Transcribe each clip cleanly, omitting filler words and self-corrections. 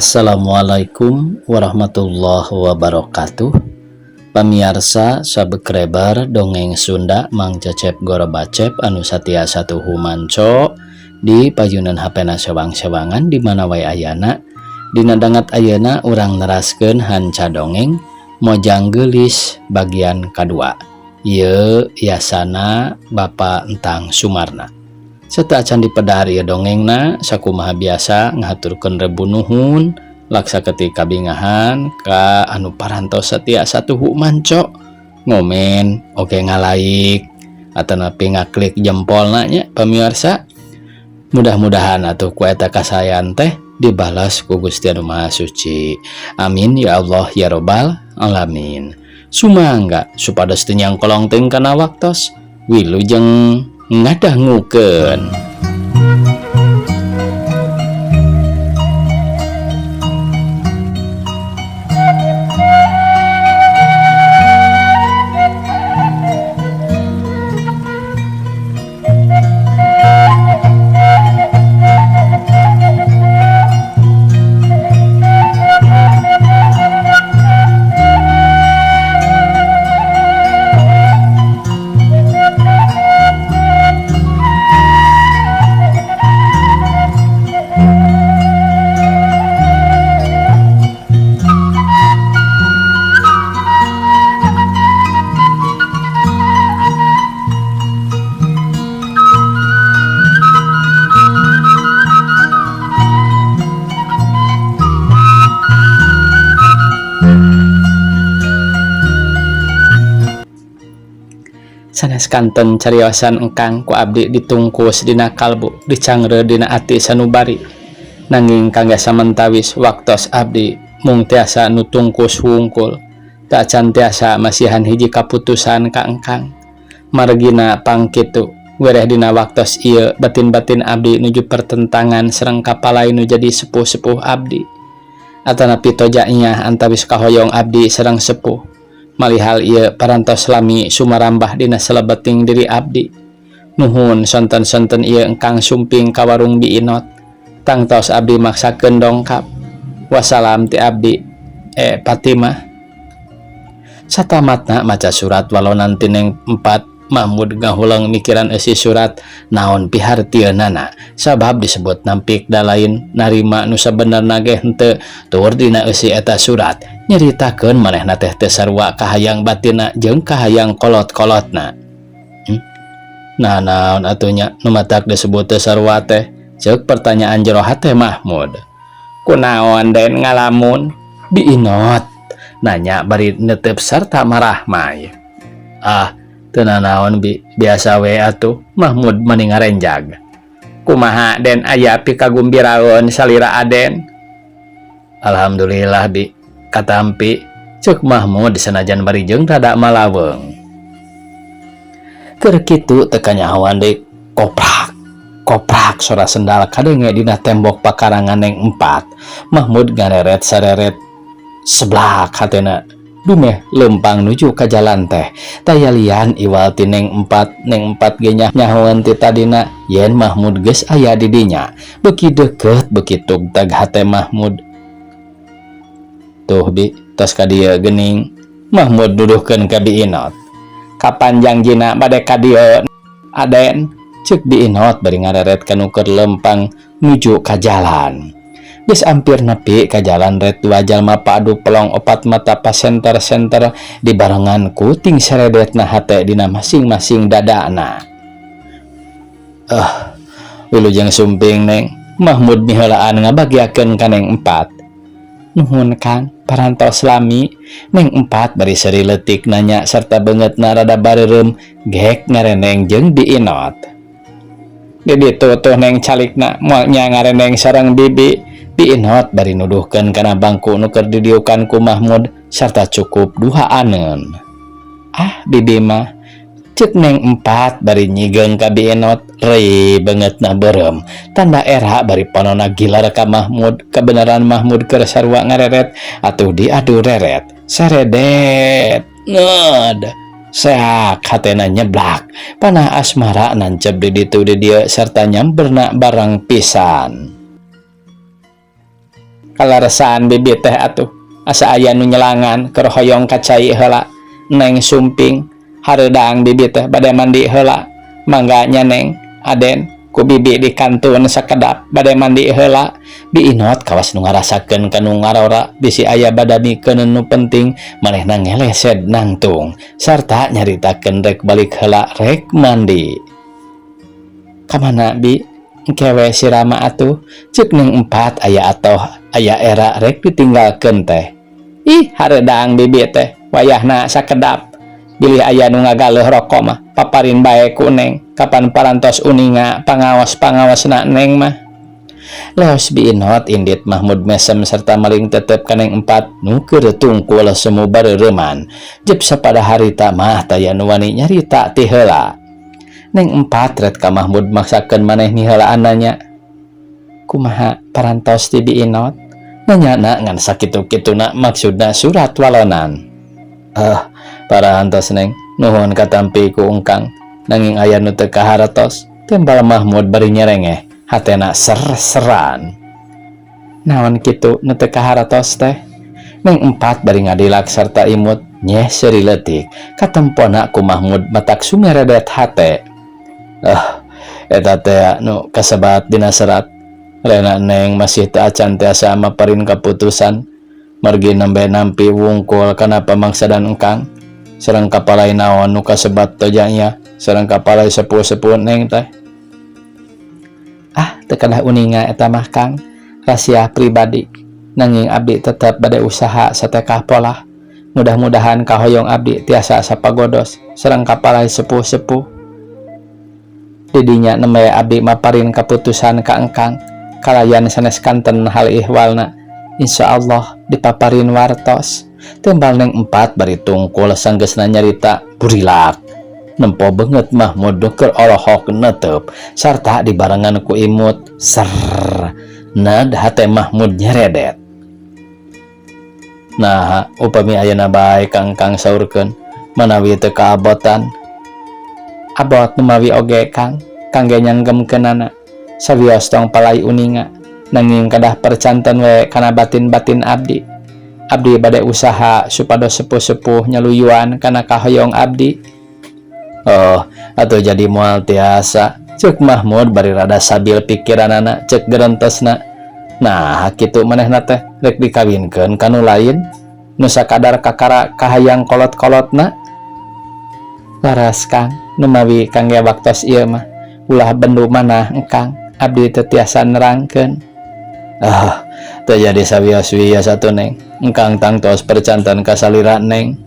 Assalamualaikum warahmatullahi wabarakatuh. Pamiarsa subscriber dongeng Sunda Mang Cecep Gorobacep anu satia satuhu manco di payunan HP na sewang-sewangan di mana wae ayana. Dina dangat ayeuna urang neraskeun hanca dongeng Mojang Geulis bagian kadua. Ieu yasana Bapak Entang Sumarna. Sateuacan dipedar ieu dongengna, sakumaha biasa ngahaturkeun rebu nuhun laksa ketika bingahan ka anu parantos setia satuhu manco ngomen oke ngalaik atanapi ngaklik jempolna nya pemirsa. Mudah-mudahan atuh ku eta kasayan teh dibalas ku Gusti Anu Maha Suci. Amin ya Allah ya Robbal alamin. Sumangga supados teu nyangkolong teuing kana waktos. Wilujeng ngadangukeun. Sanes kanten cariosan engkang ku abdi ditungkus dina kalbu dicangre dina ati sanubari, nanging kangge samentawis waktos abdi mung tiasa nutungkus wungkul, tacan tiasa masihan hiji kaputusan ka engkang. Margina pangkitu wereh dina waktos ieu batin-batin abdi nuju pertentangan sareng kapalai nu jadi sepuh-sepuh abdi atanapi toja nyah antawis kahoyong abdi sareng sepuh. Malihal ieu parantos lami sumarambah dina salebeting diri abdi. Nuhun sonten-sonten ieu engkang sumping ka warung Bi Inot. Tangtos abdi maksakeun dongkap. Wassalam ti abdi Fatimah. Satamatna maca surat walonan ti Neng Empat, Mahmud ngahuleng mikiran eusi surat naon pihartieunana, sabab disebut nampik da lain narima nu sabenerna ge henteu. Tur dina eusi eta surat nyaritakeun manehna teh teu sarua kahayang batinna jeung kahayang kolot-kolotna. Nah, naon atuh nya nu matak disebut teu sarua teh? Ceuk pertanyaan jero hate Mahmud. Kunaon Den ngalamun? Bi Inot nanya bari netep sarta marahmai. Ah, teu nanaon bi, biasa we atuh. Mahmud mani ngarenjag. Kumaha Den, aya pikagumbiraeun salira Aden? Alhamdulillah bi, katampi, ceuk Mahmud sanajan bari jeung rada malaweung. Keur kitu teu kanyahoan deui koprak koprak sora sendal kadenge dina tembok pakarangan Neng Empat. Mahmud ngareret sareret seblak hatena dumeh lempang nuju ka jalan teh taya lian iwal ti Neng Empat. Neng Empat ge nyahoan ti tadina yen Mahmud geus aya di dinya. Beuki deukeut beuki tugtag hate Mahmud. Tuh bi, tos ka dieu geuning. Mahmud nuduhkeun ka Bi Inot. Kapan jangjina bade ka dieu Aden? Ceuk Bi Inot bari ngareret ka nu keur lempang nuju ka jalan. Geus ampir nepi ka jalan ret dua jalma padu pelong opat mata pasenter-senter dibarengan ku ting seredetna hate dina masing-masing dadana. Wilujeng sumping Neng. Mahmud miheulaan ngabagiakeun ka Neng Empat. Nuhun Kang, parantos lami. Neng Empat bari seuri leutik nanya serta beungeutna rada bareureum gek ngareneng jeung Bi Inot. Di ditu tuh Neng calikna, moal nya ngareneng sareng bibi. Bi Inot bari nuduhkeun kana bangku nu keur didiukan ku Mahmud sarta cukup duhaaneun. Ah, bibi mah, ceuk Neng Empat bari nyigeung ka Bi Inot, reuy beungeutna beureum tanda era bari panona gilar ka Mahmud. Kebenaran Mahmud keur sarua ngareret atuh diadu reret saredet nged seak hatena nyeblak panah asmara nancep di ditu di dieu serta nyamberna barang pisan. Kalaresan bibi teh atuh asa aya nu nyelangan keur hoyong ka cai heula. Neng sumping hareudang bibi teh bade mandi heula. Mangga nya Neng, Aden, ku bibi dikantun sakedap bade mandi heula. Bi Inot kawas nu ngarasakeun ka nu ngarora bisi aya badamikeun nu penting manehna ngelesed nangtung sarta nyaritakeun rek balik heula rek mandi. Kamana bi? Engke we si Rama atuh, ceuk Neng Empat aya atoh aya era rek ditinggalkeun teh. Ih hareudang bibi teh wayahna sakedap. Bilih aya nu ngagaleuh roko mah paparin bae ku Neng kapan parantos uninga pangaos-pangaosna Neng mah. Leos Bi Inot indit Mahmud mesem serta maling tetep ka Neng Empat nu keur tungkul semu bareureman. Jep sapada harita mah taya nu wani nyarita ti heula. Neng Empat ret ka Mahmud maksakeun maneh miheulaan nanya. Kumaha parantos ti Bi Inot? Nanyana ngan sakitu-kituna maksudna surat walonan. Ah, parantos Neng, nuhun katampi ku engkang. Nanging aya nu teu kahartos, timbal Mahmud bari nyerengeh, hatena ser-seran. Naon kitu nu teu kahartos teh? Neng Empat bari ngadilak sarta imut nyeh seuri leutik, katempona ku Mahmud matak sumeredet hate. Ah, eta teh nu kasebat dina serat. Rena Neng masih teu acan tiasa maparin kaputusan. Margi nembe nampi wungkul kana pamangsadan engkang. Sareng kapalai naon nu kasebat toja nya, sareng kapalai sepuh-sepuh Neng teh. Ah, teu kedah uninga eta mah Kang, rahasia pribadi. Nanging abdi tetep bade usaha satekah polah. Mudah-mudahan kahoyong abdi tiasa sapagodos sareng kapalai sepuh-sepuh. Didinya nembe abdi maparin kaputusan ka engkang kalayan sanes kanten hal ihwalna. Insyaallah dipaparin wartos. Timbal Neng Empat bari tungkul sanggeusna nyarita burilak. Nempo beungeut Mahmud nu keur olohok netep sarta dibarengan ku imut ser. Nad hate Mahmud nyeredet. Nah, upami ayeuna bae Kang Kang saurkeun manawi teu kaabotan. Abot numawi oge Kang, kangge nyanggemkeunana. Sawios tong palai uninga, nanging kedah percanten we kana batin-batin abdi. Abdi bade usaha supados sepuh-sepuh nyaluyuan kana kahoyong abdi. Oh, atuh jadi moal tiasa. Ceuk Mahmud bari rada sabil pikiranana ceuk gerentesna. Nah, kitu manehna teh rek dikawinkeun ka nu lain nu sakadar kakara kahayang kolot-kolotna. Laras Kang, numawi kangge waktos ieu mah ulah bendu manah engkang abdi teu tiasa nerangkeun. Ah, teu jadi sawios-wios atuh Neng. Engkang tangtos percanten ka salira Neng.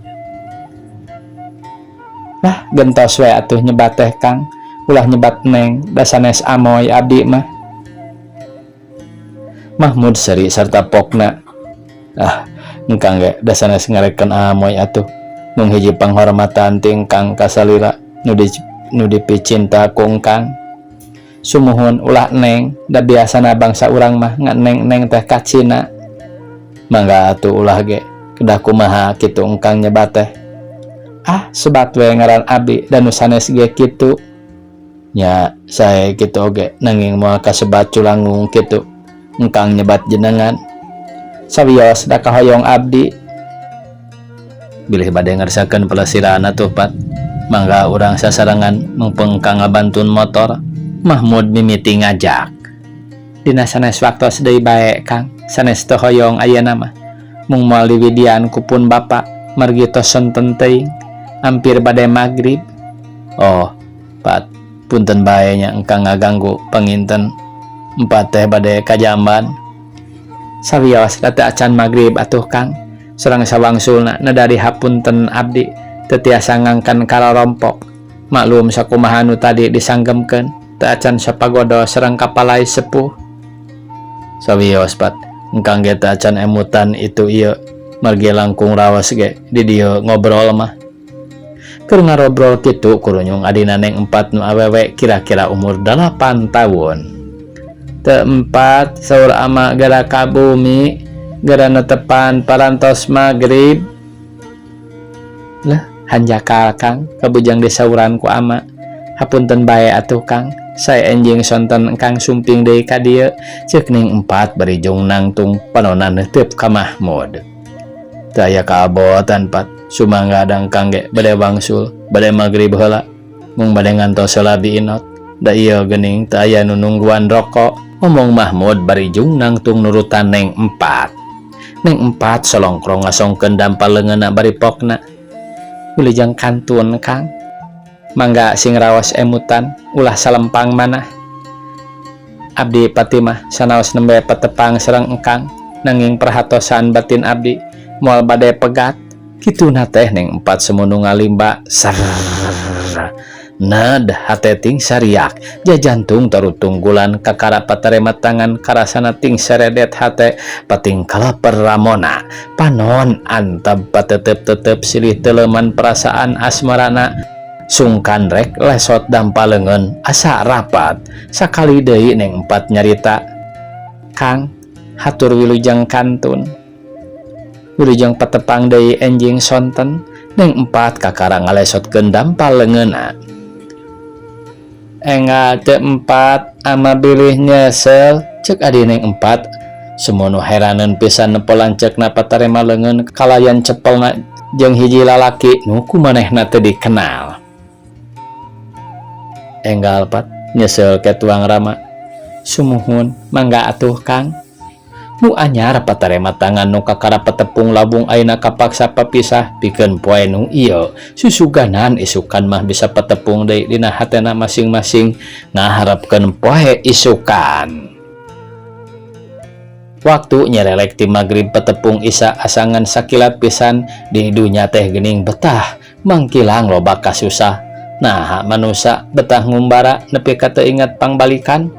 Lah, gentos we atuh nyebat teh Kang. Ulah nyebat Neng, da sanes amoy abdi mah. Mahmud seri serta pokna. Ah, engkang ge da sanes ngarekeun amoy atuh. Mung hiji panghormatan ti engkang ka salira nu dipicinta ku engkang. Sumuhun ulah Neng, da biasana bangsa urang mah nganeng-neng teh kacina. Mangga atuh ulah ge, kedah kumaha kitu engkang nyebat teh. Ah, sebat we ngaran abdi da nu sanes ge kitu. Nya, sae kitu oge nanging moal kasebat culangung kitu. Engkang nyebat jenengan. Sawios da kahoyong abdi. Bilih bade ngersakeun pelesiran atuh Pat. Mangga urang sasarengan mumpung engkang ngabantun motor. Mahmud mimiti ngajak. Dina sanes waktos deui bae Kang, sanes teu hoyong ayeuna mah. Mung moal diwidian ku pun bapa margi tos sonten teuing. Hampir bade magrib. Oh, Pat, punten bae nya engkang ngaganggu panginten. Empat teh bade ka jamban. Sawios da teu acan magrib atuh Kang. Sareng sawangsulna neda dihapunten abdi teu tiasa ngangkan karorompok. Maklum sakumaha nu tadi disanggemkeun teu acan sapagodos sareng kapalai sepuh. Sawios Pat, engkang ge teu acan emutan itu ieu margi langkung raos ge di dieu ngobrol mah. Keur ngarobrol kitu kurunyung adina Neng Empat nu awewe kira-kira umur 8 tahun. Teu Empat saur ama geura ka bumi geura netepan parantos magrib. Lah hanjakal Kang kabujang disauran ku ama. Hapunten bae atuh Kang, sae enjing sonten engkang sumping deui ka dieu, ceuk Ning Empat bari jung nangtung panonna neuteup ka Mahmud. Teu aya kaabotan Pat, sumangga da engkang ge bade wangsul, bade magrib heula. Mung bade ngantos heula Bi Inot, da ieu geuning teu aya nu nungguan roko, omong Mahmud bari jung nangtung nurutan Neng Empat. Neng Empat solongkrong ngasongkeun dampal leungeunna bari pokna. Wilujeng kantun Kang. Mangga sing raos emutan ulah salempang manah. Abdi Fatimah sanaos nembe patepang sareng engkang nanging perhatosan batin abdi moal bade pegat. Kituna teh Neng Empat semunu ngalimba sarrrr. Nad hate ting sariak jajantung tarutunggulan kakara patarema tangan karasana ting seredet hate pating kalaper ramona panon antab patetep-tetep silih teleman perasaan asmarana sungkan rek lesot dampal leungeun asa rapat sakali deui Neng Empat nyarita Kang hatur wilujeng kantun wilujeng patepang deui enjing sonten. Neng Empat kakara ngalesotkeun dampal leungeunna. Enggal teu Empat, ama bilih nyesel, cek adi Neng Empat semono heraneun pisan nempo lanceukna patarema leungeun kalayan cepelna jeung hiji lalaki nu ku manehna teu dikenal. Enggal Pat, nyesel ke tuang rama. Sumuhun, mangga atuh Kang. Nu anyar patarema tangan nu kakara patepung labung ayeuna kapaksa papisah pikeun poe nu ieu susuganan isukan mah bisa patepung deui dina hatena masing-masing ngaharepkeun poe isukan. Waktu nyerelek ti magrib patepung Isya asangan sakilat pisan di dunya teh geuning betah mangkilang loba kasusah. Naha manusa betah ngumbara nepi ka teu inget pangbalikan.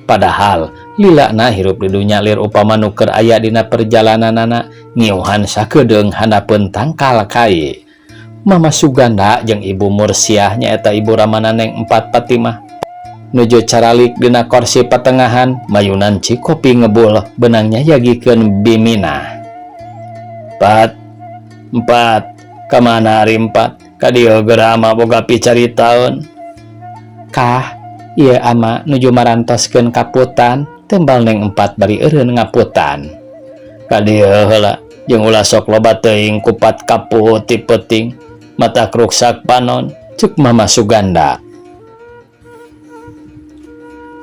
Padahal lilana hirup di dunya lir upama nu keur aya dina perjalananana ngiuhan sakedeung handapeun tangkal kai. Mama Suganda jeung Ibu Mursiah nyaeta ibu ramana Neng Empat Fatimah nuju caralik dina korsi patengahan mayunan cikopi ngebul benang nyayagikeun Biminah. Pat, Empat, kamana ari Empat? Ka dieu geura ama boga picaritaeun. Kah, ieu ama nuju marantoskeun kaputan, tembal Neng Empat bari eureun ngaputan. Ka dieu heula jeung ulah sok loba teuing kupat kaput ti peuting, matak ruksak panon, cek Mama Suganda.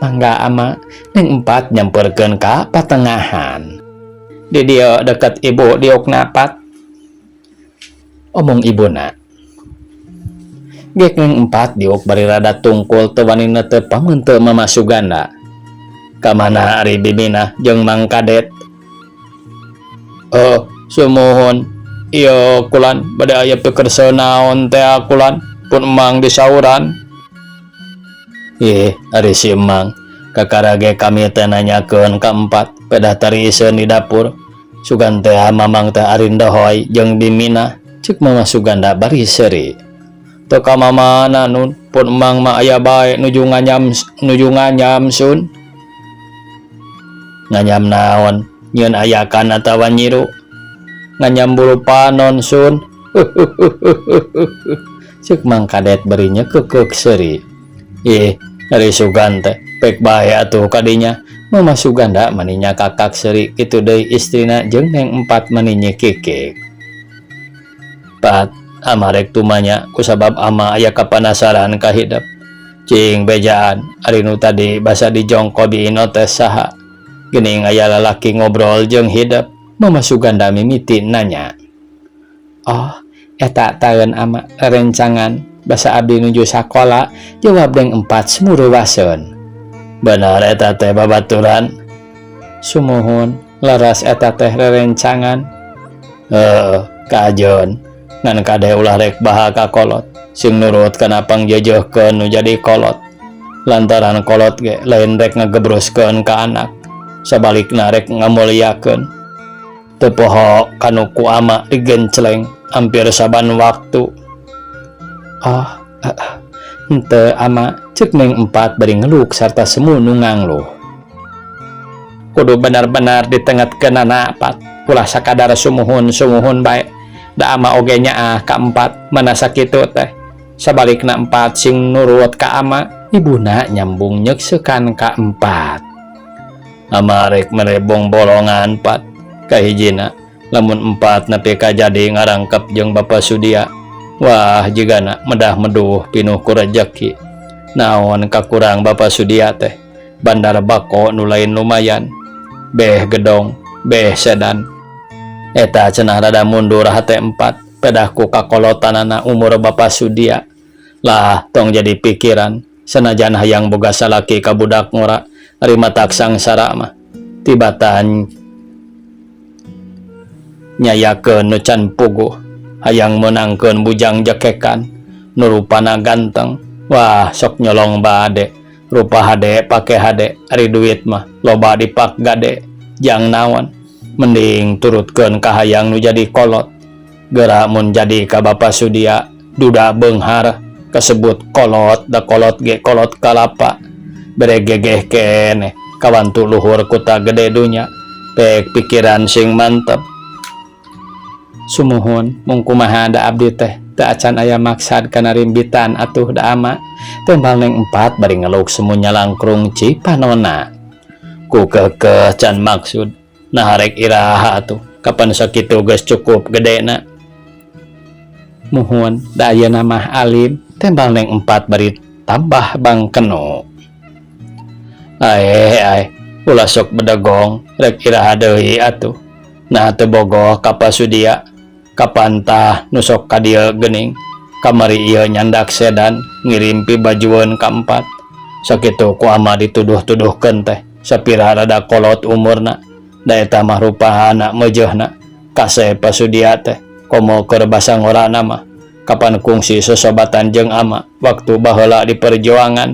Mangga ama, Neng Empat nyamperkeun ka patengahan. Di dieu deket ibu diukna Pat, omong ibuna. Gek Neng Empat diuk bari rada tungkul teu wani neuteup pameunteuk Mama Suganda. Kamana ari Biminah jeung Mang Kadet? Oh, sumuhun. Ieu kulan bade aya pikersa naon teh kulan pun emang disauran. Ih, ari si emang. Kakara ge kami teh nanyakeun ka Empat, pedah tariiseun di dapur. Sugan teh mamang teh ari ndohoy jeung Biminah, cek Mama Suganda bari seuri. Teu ka mamana nun, pun emang mah aya bae nuju nganyam sun. Nganyam naon? Nyieun ayakan atawa nyiru? Nganyam bulu panon sun. Cek Mang Kadet bari nyekekeuk seuri. Ih, ari sugan teh pek bae atuh kadinya. Mama Suganda mani nyakakak seuri kitu deui istrina jeung Neng Empat mani nyekikik. Pat, ama rek tumanya kusabab ama aya kapanasaran ka hidep. Cing bejaan ari nu tadi basa dijongko Bi Ino teh saha? Geuning aya lalaki ngobrol jeung hidep. Mama Suganda mimiti nanya. Oh, eta taeun ama rerencangan basa abdi nuju sakola, jawab Neng Empat sumuruwaseun. Bener eta teh babaturan? Sumuhun, leres eta teh rerencangan. Heuh, kajeun. Ngan kade ulah rek baha ka kolot. Sing nurut kana pangjeujeuhkeun nu jadi kolot. Lantaran kolot ge lain rek ngagebruskeun ka anak, sabalikna rek ngamuliakeun. Teu poho kanu ku ama digencleng hampir saban waktu. Oh, henteu ama, cek Neng Empat bari ngeluk sarta semu nu ngangluh. Kudu benar-benar ditengetkeunana Pat, ulah sakadar sumuhun-sumuhun bae. Da ama oge nyaah ka Empat mana sakitu teh. Sabalikna empat sing nurut ka ama. Ibuna nyambung nyekseukan ka empat. Ama rek mere bongbolongan pat. Kahijina lamun empat nepi ka jadi ngarangkep jeung Bapa Sudia. Wah jigana medah meduh pinuh ku rejeki. Naon kakurang Bapa Sudia teh. Bandar bako nu lain lumayan. Beh gedong, beh sedan. Eta cenah rada mundur hate empat. Pedah ku kakolotanana umur Bapa Sudia. Lah tong jadi pikiran. Sanajan hayang boga salaki ka budak ngora ari matak sangsara mah. Tibatan nyayakeun nu can puguh. Hayang meunangkeun bujang jekekan nu rupana ganteng. Wah sok nyolong bade. Rupa hade pake hade ari duit mah loba dipak gade. Jang naon mending turutkeun ka hayang nu jadi kolot. Geura mun jadi ka Bapa Sudia duda beunghar kasebut kolot da kolot ge kolot kalapa. Bere gegeh keneh kawantu luhur kuta gede dunya. Pek pikiran sing mantep. Sumuhun mung kumaha da abdi teh teu acan aya maksad kana rimbitan atuh da ama. Tembal Neng Empat bari ngeluk semu nyalangkrung cipanona. Ku keukeuh can maksud nah rek iraha atuh kapan sakitu geus cukup gedena. Muhun da ayeuna mah alim. Tembal Neng Empat bari tambah bangkeno. Aeh aeh ulah sok bedegong rek iraha deui atuh. Nah teu bogoh ka Pasudia kapan tah nu sok ka dieu geuning. Kamari ieu nyandak sedan ngirim pibajueun ka empat. Sakitu ku ama dituduh-tuduhkeun teh sapira rada kolot umurna. Da eta mah rupana meujeuhna kasep Pasudia teh komo keur basa ngorana mah. Kapan kungsi sosobatan jeung ama waktu baheula di perjuangan.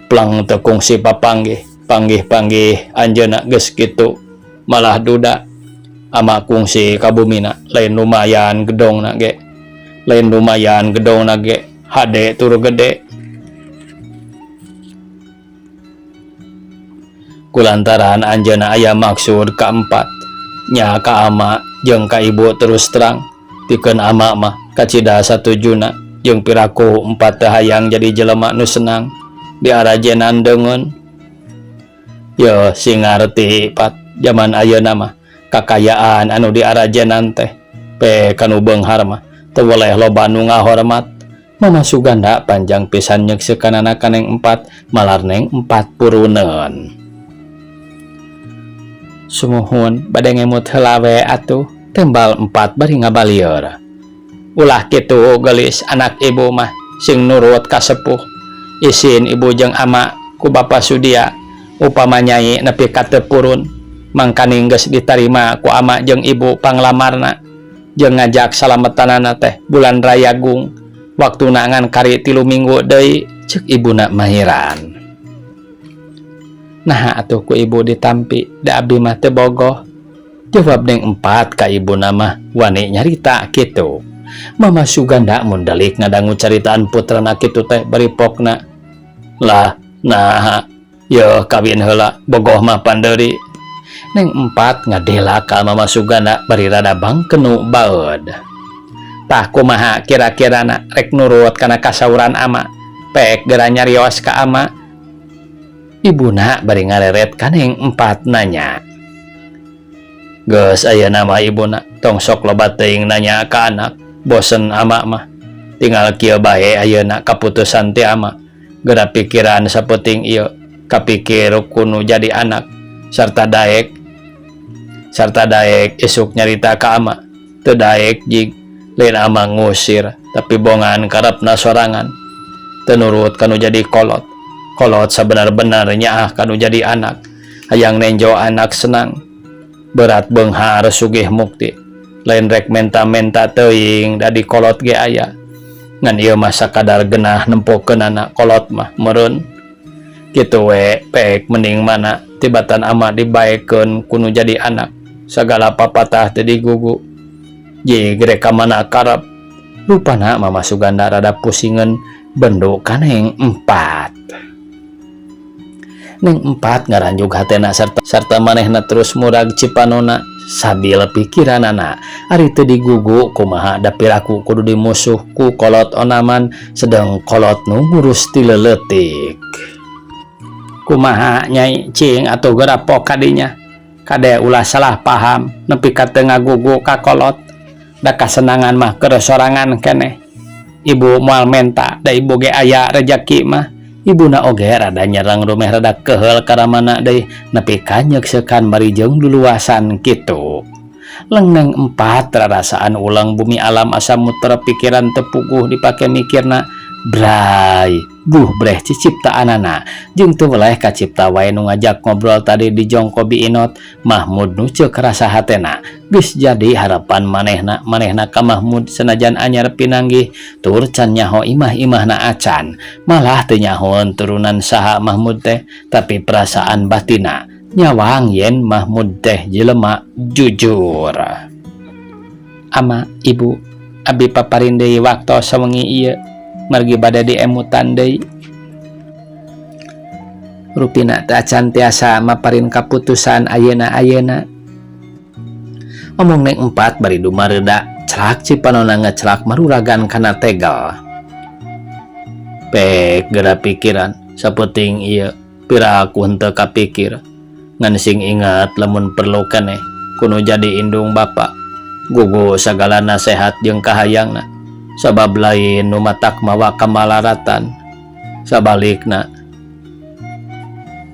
Plang teu kungsi papanggih, panggih-panggih anjeunna geus kitu malah duda. Ama kungsi ka bumina lain lumayan gedongna ge. Lain lumayan gedongna ge hade turu gede. Kulantaran anjeunna aya maksud kaempat nya ka ama jeung ka ibu terus terang pikeun ama mah kacida satujuna jeung piraku empat teh hayang jadi jelema nu senang diarajenan deungeun. Yeuh sing ngarti pat jaman ayeuna mah kakayaan anu diarajenan teh pe kanu beunghar mah teu weleh loba nu ngahormat. Mama Suganda panjang pisan nyekseukanana ka Neng Empat malar Neng Empat puruneun. Sumuhun bade ngemut heula we atuh tembal Empat bari ngabalieur. Ulah kitu geulis anak ibu mah sing nurut ka sepuh. Isin ibu jeung ama ku Bapa Sudia upama nyai nepi ka teu purun. Mangkaning geus ditarima ku ama jeung ibu panglamarna jeung ngajak salametanana teh bulan Rayagung waktuna ngan kari 3 minggu deui ceuk ibuna mahiran. Naha atuh ku ibu ditampi da abdi mah teu bogoh. Jawab Neng Empat ka ibuna mah wani nyarita kitu. Mama Suganda mun delik ngadangu caritaan putrana kitu teh bari pokna. Lah naha yeuh kawin heula bogoh mah pandeuri. Neng Empat ngadela ka Mama Suganda bari rada bangkenu baeud. Tah kumaha kira-kirana rek nurut kana kasauran ama pek geura nyarios ka ama. Ibuna bari ngareret ka Neng Empat nanya. Geus ayeuna mah ibuna tong sok loba teuing nanya ka anak bosen ama mah. Tinggal kieu bae ayeuna kaputusan ti ama. Geura pikiran sapenting ieu kapikir kunu jadi anak sarta daek isuk nyarita ka ama. Teu daek jig lain ama ngusir tapi bongan karepna sorangan. Teu nurut kanu jadi kolot. Kolot sabenar-benar nyaah kanu jadi anak. Hayang nenjo anak senang. Berat beunghar sugih mukti. Lain rek menta-menta teuing da di kolot ge aya. Ngan ieu mah sakadar genah nempokeunana kolot mah meureun. Kitu we pek mending mana tibatan ama dibaekeun kunu jadi anak. Sagala papatah teu digugu. Jig rek ka mana karep. Rupana Mama Suganda rada pusingeun bendu ka Neng Empat. Neng Empat ngaranjug hatena serta manehna terus murag cipanona Sabil pikiranana, ari teu digugu kumaha da piraku kudu dimusuh ku kolot onaman sedeng kolot nu ngurus ti leuletik. Kumaha Nyai cing atuh geura pok ka dinya. Kade ulah salah paham nepi ka teu ngagugu ka kolot. Da kasenangan mah keur sorangan keneh. Ibu moal menta da ibu ge aya rejeki mah. Ibuna oge rada nyereng rumeh rada keheul karamana deui nepi ka nyekseukan bari jeung luluasan kitu. Lengneng empat rarasaan ulang bumi alam asa muter pikiran teu puguh dipake mikirna. Bray, buh breh ciciptaanana jeung teu weleh kacipta wae nu ngajak ngobrol tadi di jongko Bi Inot Mahmud nu ceuk rasa hatena geus jadi harapan manehna manehna ka Mahmud senajan anyar pinanggih tur can nyaho imah-imahna acan malah teu nyahoeun turunan saha Mahmud teh tapi perasaan batina nyawang yen Mahmud teh jelema jujur. Ama ibu abi paparin deui waktos sawengi ieu margi bade diemutan deui. Rupina teh acan tiasa maparin kaputusan ayeuna-ayeuna. Omong Neng Empat bari dumareuda celak cipanona ngecelak maruragan kana tegel. Pek geura pikiran sapenting ieu piraku henteu kapikir ngan sing ingat lamun perlu keneh kudu jadi indung bapa gugu sagala nasehat jeung kahayangna sabab lain nu matak mawa kamalaratan sabalikna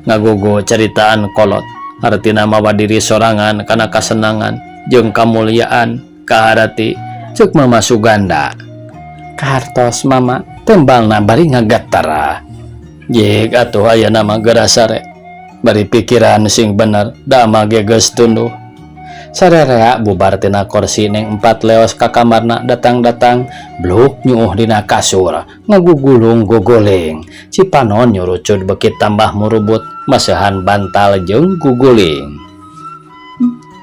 ngagugu ceritaan kolot hartina mawa diri sorangan kana kasenangan jeung kamuliaan kaharati ceuk Mama Suganda. Kahartos Mama tembalna bari ngagetara jek atuh ayeuna mah geura sare bari pikiran sing bener da ama ge geus tunduh. Sarerea bubar tina korsi Neng Empat leos ka kamarna datang-datang bluk nyuuh dina kasur ngagugulung gogoleng cipanon nyurucud beuki tambah murubut masehan bantal jeung guguling.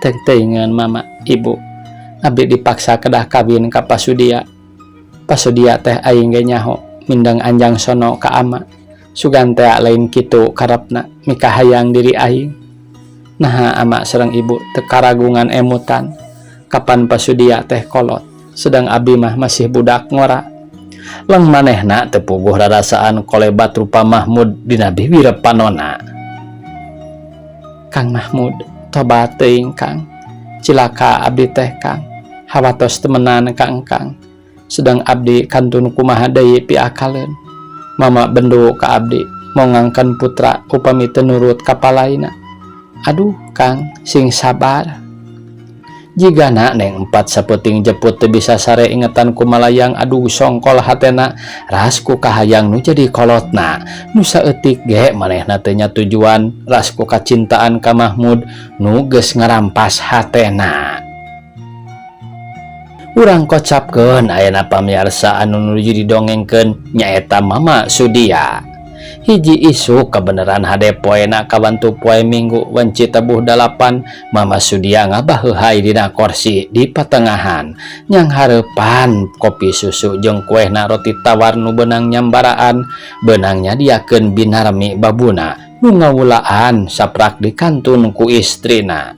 Teuing-teuingan Mama ibu abdi dipaksa kedah kawin ka Pasudia. Pasudia teh aing ge nyaho mindeng anjang sono ka ama sugan teh lain kitu karepna mikahayang diri aing. Naha ama sareng ibu teu karagungan emutan kapan Pasudia teh kolot sedang abi mah masih budak ngora. Leng manehna teu puguh rarasaan kolebat rupa Mahmud dina bibir panona. Kang Mahmud tobat teuing Kang cilaka abdi teh Kang hawatos temenan ka engkang sedang abdi kantun kumaha deui piakaleun. Mama bendu ka abdi mongangkeun putra upami teu nurut ka palaina. Aduh Kang sing sabar. Jigana Neng Empat saputing jeput teu bisa sare ingetan ku malayang aduh songkol hatena ras ku kahayang nu jadi kolotna nu saeutik ge manehna teu nya tujuan ras ku kacintaan ka Mahmud nu geus ngarampas hatena. Urang kocapkeun ayeuna pamiarsa anu nuju didongengkeun nyaeta Mama Sudia. Hiji isuk kebenaran hade poena kawantu poe Minggu wanci tabuh 8 Mama Sudia ngabaheuhai dina korsi di patengahan nyang hareupan kopi susu jeung kuehna roti tawar nu beunang nyambaraan beunang nyadiakeun binarmi babuna nu ngawulaan saprak di kantun ku istrina.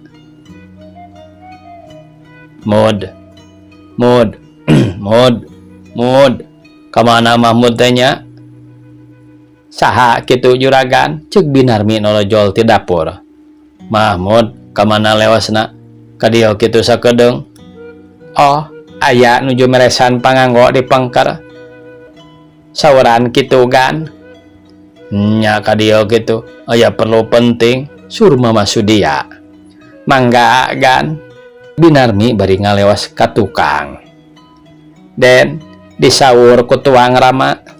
Mod mod mod mod kamana Mahmud teh nya? Saha kitu juragan? Ceuk Binarmi nolojol ti dapur. Mahmud kamana lewasna? Ka dieu kitu sakedeung. Oh, aya nuju meresan panganggo di pengker. Sauran kitu gan? Nya ka dieu kitu, aya perlu penting, sur Mama Sudia. Mangga gan? Binarmi bari ngalewas ka tukang. Den disaur ku tuang Rama.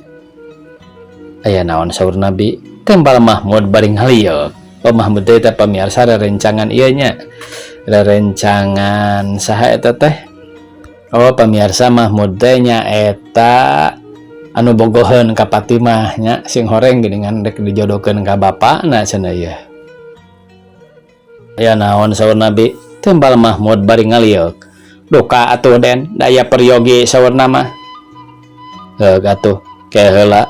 Aya naon saur Nabi? Tembal Mahmud bari ngalieuk. Oh Mahmud teh teh pamiarsa rerencangan ieu nya. Rerencangan saha eta teh? Oh pamiarsa Mahmud teh nya eta anu bogoheun ka Fatimah nya sing horeng geuningan rek dijodohkeun ka bapana cenah ieu. Aya naon saur Nabi? Tembal Mahmud bari ngalieuk. Duka atuh Den, daya peryogi saurna mah. Heug atuh, ke heula.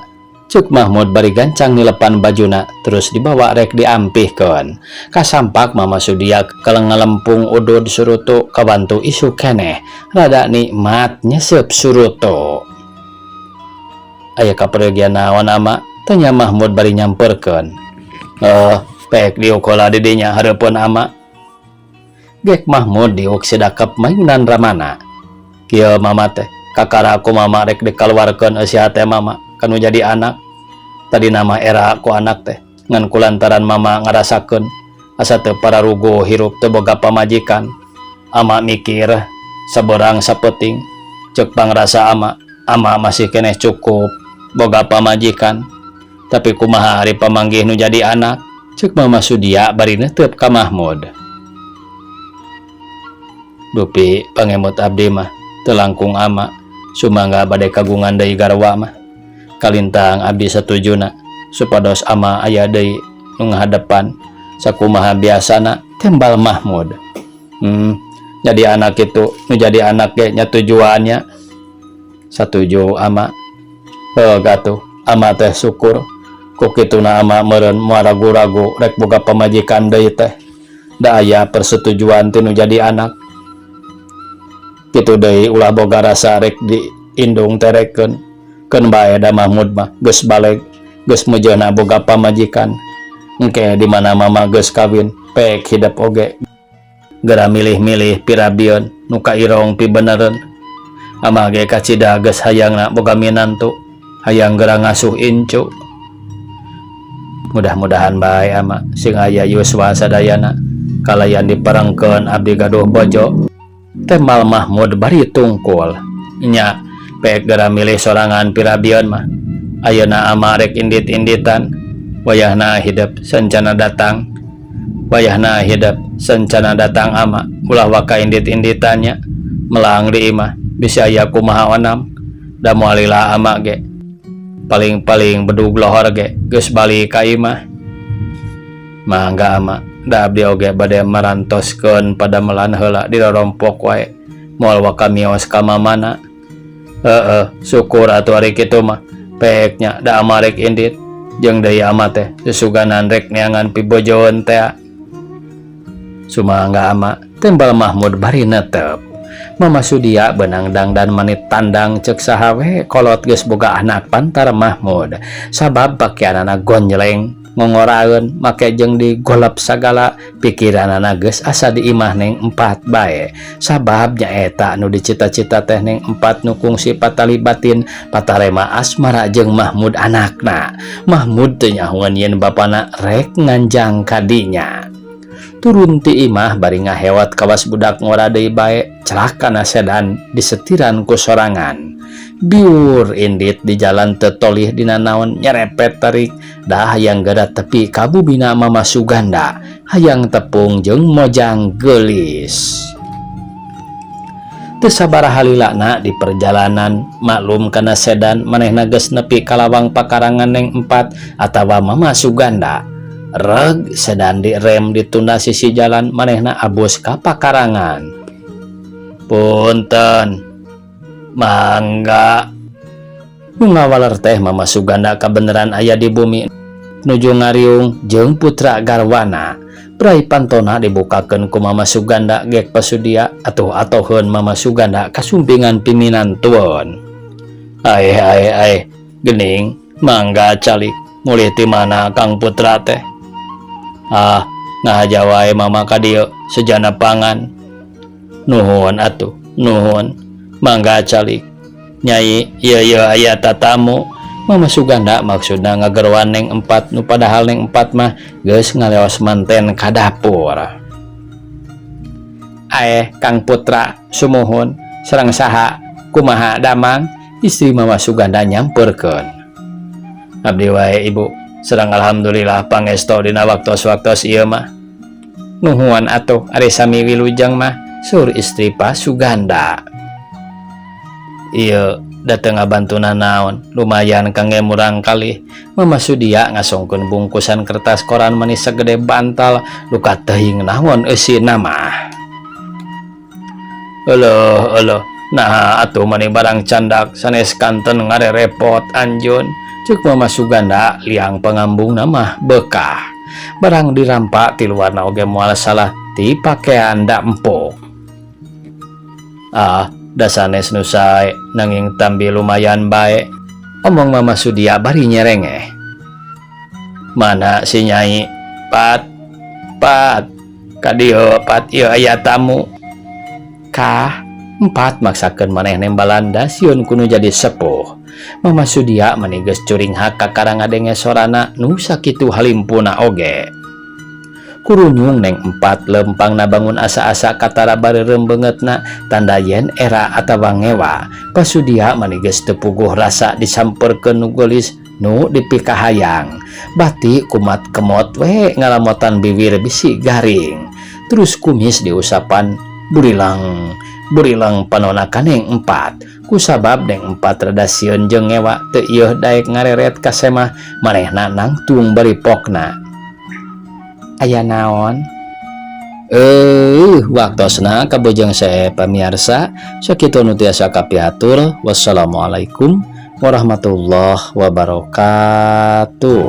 Cuk Mahmud bari gancang nilepan bajuna terus dibawa rek diampihkeun. Kasampak Mama Sudia keleng ngalempung udud surutu kabantu isuk keneh rada nikmat nyesep surutu. Aya kapergian naon ama? Tanya Mahmud bari nyamperkeun. Eh, pek diuk heula di dinya hareupeun ama. Gek Mahmud diuk sidakep mayunan ramana. Kieu mama teh, kakara ku mama rek dikaluarkeun eusi hate mama kanu jadi anak. Tadi nama era ku anak teh, ngan kulantaran mama ngarasakeun asa teu pararuguh hirup teu boga pamajikan. Ama mikir saberang sapeting ceuk pangrasa ama, ama masih keneh cukup boga pamajikan. Tapi kumaha ari pamanggih nu jadi anak? Ceuk Mama Sudia bari neuteup ka Mahmud. Dupi pangemut abdi mah teu langkung ama sumangga bade kagungan deui garwa mah. Kalintang abdi satujuna supados ama aya deui nu ngahadepan sakumaha biasana tembal Mahmud. Jadi anak itu nu jadi anak ge nya tujuannya satuju ama. Heuh gatuh ama teh syukur ku kituna ama meureun moal ragu-ragu rek boga pamajikan deui teh. Da aya persetujuan ti nu jadi anak. Kitu deui ulah boga rasa rek diindung terekeun. Keun bae da Mahmud mah geus baleg, geus meujeuhna boga pamajikan. Engke di mana mama geus kawin, pek hidep oge. Geura milih-milih pirabieun nu kairong pibenereun. Ama ge kacida geus hayangna boga minantu, hayang geura ngasuh incu. Mudah-mudahan bae ama sing aya yuswa sadayana kalayan diparengkeun abdi gaduh bojo. Tembal Mahmud bari tungkul. Nya pek geura milih sorangan pirabieun mah. Ayeuna ama rek indit-inditan, wayahna hidep saencana datang. Wayahna hidep saencana datang ama, ulah waka indit-inditannya. Melang di imah bisi aya kumaha onam, da moal lila ama ge. Paling-paling bedug lohor ge geus balik ka imah. Mangga ama, da abdi oge bade marantoskeun padamelan heula dirorompok wae. Moal waka mios ka mamana. Heeh, syukur atuh ari kitu mah. Pek nya da ama rek indit. Jeung deui ama teh susuganan rek neangan pibojoeun tea. Sumangga ama, tembal Mahmud bari netep. Mama Sudia beunang dangdan manit tandang ceuk saha we kolot geus boga anak pantar Mahmud. Sabab pakeanana gonjleng, ngongoraeun, make jeung digolep sagala, pikiranana geus asa di imah Neng Empat bae. Sabab nyaeta nu dicita-cita teh Neng Empat nu kungsi patali batin patarema asmara jeung Mahmud anakna. Mahmud teu nyahoeun yen bapana rek nganjang ka dinya. Turun ti imah bari ngahewat kawas budak ngora deui bae, celak kana sedan disetiran ku sorangan. Biur indit di jalan teu tolih dina naon nyerepet tarik dah hayang geura tepi ka bumina Mama Suganda, hayang tepung jeung mojang geulis. Teu sabaraha lilana di perjalanan, maklum kana sedan manehna geus nepi ka lawang pakarangan Neng Empat atawa Mama Suganda. Reg sedan di rem ditunda sisi jalan manehna abus ka pakarangan. Punten. Mangga. Nu ngawaler teh Mama Suganda kabeneran aya di bumi nuju ngariung jeung putra garwana. Brai pantona dibukakeun ku Mama Suganda gek pasudia atuh atoheun Mama Suganda kasumpingan piminantueun. Aeh aeh aeh geuning mangga calik mulih ti mana Kang Putra teh. Ah ngahaja wae mama ka dieu sejana pangan. Nuhun atuh nuhun mangga calik. Nyai ieu ieu aya tatamu. Mama Suganda maksudna ngageroan Neng Empat nu padahal Neng Empat mah geus ngaleos manten ka dapur. Aeh Kang Putra sumuhun sareng saha kumaha damang istri Mama Suganda nyamperkeun. Abdi wae ibu sareng alhamdulillah pangesto dina waktos-waktos ieu mah. Nuhun atuh ari sami wilujeng mah saur istri Pak Suganda. Ieu dateng ngabantu naon lumayan kangge murang kalih. Mama Sudia ngasongkeun bungkusan kertas koran manis sagede bantal luka teuing naon eusina mah. Euleuh euleuh naha atuh mani barang candak sanes kanten ngarerepot anjeun. Cek Mama Suganda liang pangambungna mah beukah. Barang dirampa ti luarna oge moal salah ti pakean da empuk. Ah, da sanes nu sae nanging tambi lumayan bae. Omong Mama Sudia bari nyerengeh. Mana si Nyai? Pat, Pat, ka dieu Pat ieu aya tamu. Kah, Empat maksakeun maneh nembalan da sieun ku nu jadi sepuh. Mama Sudia mani geus curinghak kakara ngadenge sorana nu sakitu halimpuna oge. Kurunyung Neng Empat lempangna bangun asa-asa katara bareureum beungeutna tanda yen era atawa ngewa. Pa Sudia mani geus teu puguh rasa disampeurkeun nu geulis nu dipikahayang. Bati kumat kemot we ngalamotan biwir bisi garing. Terus kumis diusapan burilang burilang panona ka Neng Empat. Kusabab Neng Empat rada sieun jeung ngewa teu ieuh daek ngareret ka semah manehna nangtung bari pokna. Aya naon? Waktosna kabujeng sae pamiarsa, sakitu nu tiasa kapihatur. Wassalamualaikum warahmatullahi wabarakatuh.